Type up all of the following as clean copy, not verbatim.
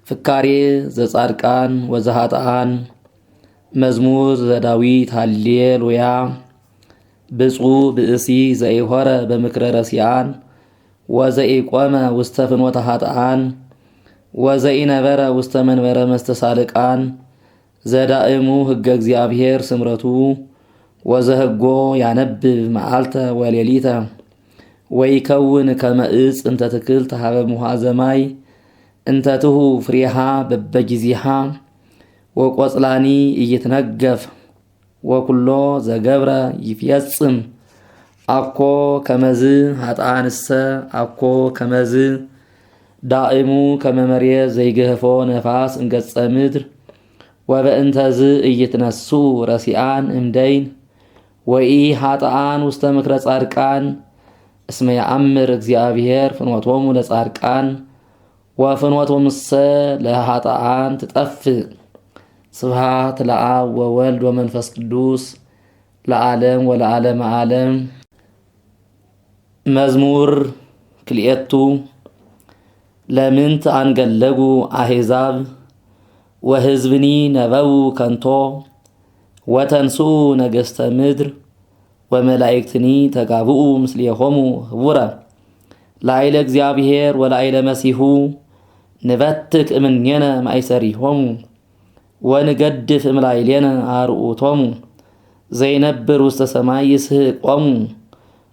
ፍካሬ ዘጻድቃን ወዘኃጥኣን። መዝሙር ዘዳዊት ሃሌሉያ። ብፁዕ ብእሲ ዘኢሖረ በምክረ ረሲዓን ወዘኢቆመ ውስተ ፍኖተ ኃጥኣን ወዘኢነበረ ውስተ መንበረ መስተሳልቃን። ዘዳእሙ ሕገ እግዚአብሔር ስምረቱ ወዘሕጎ ያነብብ መዓልተ ወሌሊተ። ወይከውን ከመ ዕፅ እንተ ትክልት ሀበ ሙሓዘ ማይ እንተ ትሁ ፍሬሃ በበጊዜሃ ወቆጽላኒ ኢይትነገፍ ወኩሎ ዘገብረ ይፍየጽም። አኮ ከመዝ ኃጥኣንሰ አኮ ከመዝ ዳእሙ ከመ መሬት ዘይገህፎ ነፋስ እንገጸ ምድር። ወበእንተዝ ኢይትነስኡ ረሲዓን እምደይን ወኢ ኃጥኣን ውስተ ምክረ ጻድቃን። እስመ የአምር እግዚአብሔር ፍኖቶሙ ለጻድቃን ወፍኖቶሙሰ ለኃጥኣን ትጠፍእ። ስብሐት ለአብ ወወልድ ወመንፈስ ቅዱስ ለዓለም ወለዓለመ ዓለም። መዝሙር ክልኤቱ። ለምንት አንገለጉ አሕዛብ ወሕዝብኒ ነበቡ ከንቶ? ወተንስኡ ነገሥተ ምድር ወመላእክትኒ ተጋብኡ ምስሌሆሙ ህቡረ ላዕለ እግዚአብሔር ወላዕለ መሲሑ። ንበትክ እምኔነ ማእሰሪሆሙ ወንገድፍ እምላዕሌነ አርዑቶሙ። ዘይነብር ውስተ ሰማይ ይስሕቆሙ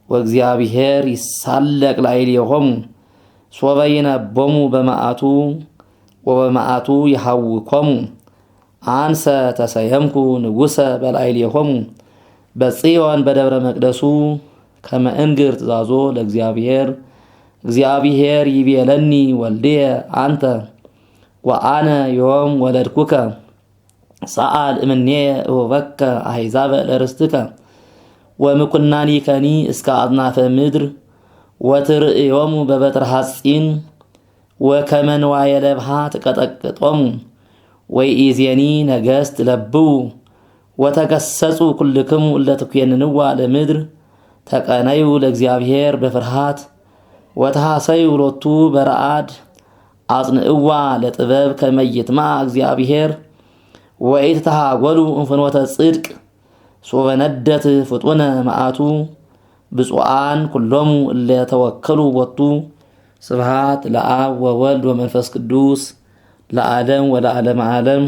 ወእግዚአብሔር ይሳለቅ ላዕሌሆሙ። ሶበ ይነቦሙ በመዓቱ ወበመዓቱ ይሐውኮሙ። አንሰ ተሰየምኩ ንጉሰ በላዕሌሆሙ በጽዮን በደብረ መቅደሱ ከመ እንግር ትእዛዞ ለእግዚአብሔር። እግዚአብሔር ይቤለኒ ወልድየ አንተ ወአነ ዮም ወለድኩከ። ሰአል እምኔየ እሁበከ አሕዛበ ለርስትከ ወምኩናኒከኒ እስከ አጽናፈ ምድር። ወትርእዮሙ በበትረ ሐጺን ወከመ ንዋየ ለብሃ ትቀጠቅጦሙ። ወይእዜኒ ነገሥት ለብዉ ወተገሰጹ ኩልክሙ እለ ትኴንንዋ ለምድር። ተቀነዩ ለእግዚአብሔር በፍርሃት ወተሐሰዩ ሎቱ በረአድ። አጽንዕዋ ለጥበብ ከመ ይትማዕ እግዚአብሔር ወኢትተሃጐሉ እምፍኖተ ጽድቅ ሶበ ነደት ፍጡነ መዓቱ። ብፁዓን ኩሎሙ እለ ተወከሉ ቦቱ። ስብሐት ለአብ ወወልድ ወመንፈስ ቅዱስ ለዓለም ወለዓለመ ዓለም።